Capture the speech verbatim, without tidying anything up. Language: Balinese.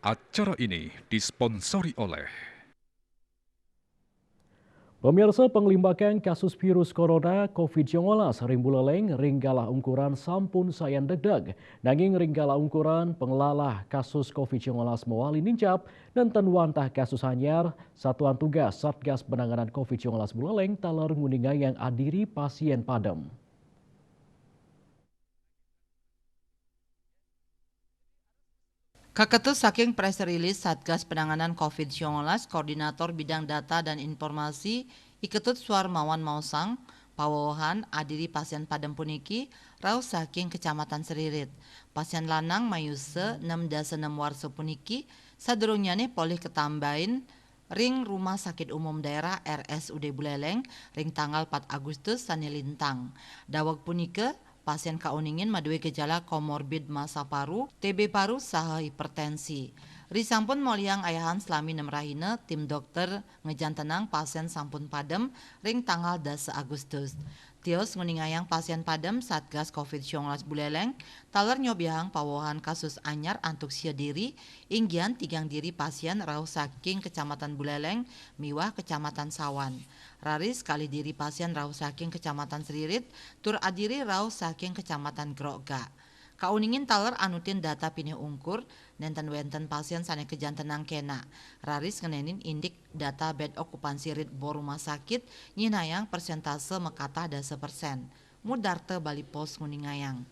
Acara ini disponsori oleh Pemirsa, panglimbakan kasus virus corona covid sangalas ring Buleleng ring galah ungkuran sampun sayan degdeg. Nanging ring galah ungkuran panglalah kasus covid sangalas mawali nincap, nénten wantah kasus anyar, Satuan Tugas Satgas Penanganan covid sangalas Buleleng taler nguningayang adiri pasien padem. Kaketus saking press release Satgas Penanganan covid sangalas, Koordinator Bidang Data dan Informasi, I Ketut Suarmawan maosang, pawewehan adiri pasien padem puniki rauh saking Kecamatan Seririt. Pasien lanang mayusa nem dasa nem warsa puniki sadurungnyané polih katambain ring Rumah Sakit Umum Daerah R S U D Buleleng ring tanggal pat Agustus sané lintang. Daweg punika, pasien kauningin madué gejala komorbid massa paru, T B paru, saha hipertensi. Risampun molihang ayahan salami nem rahina, tim dokter ngajantenang pasien sampun padem ring tanggal dasa Agustus. Tios nguningayang pasien padem, Satgas covid sangalas Buleleng taler nyobiahang pawewehan kasus anyar antuk sia diri, inggihan tigang diri pasien rauh saking Kecamatan Buleleng miwah Kecamatan Sawan. Raris kalih diri pasien rauh saking Kecamatan Seririt, tur adiri rauh saking Kecamatan Grogak. Kauningin taler anutin data pinih ungkur, nénten wénten pasien sané kajantenang kénak. Raris ngenénin indik data bed okupansi rit bor rumah sakit, nyihnayang persentase makatah dasa persen. Mudarta Bali Post nguningayang.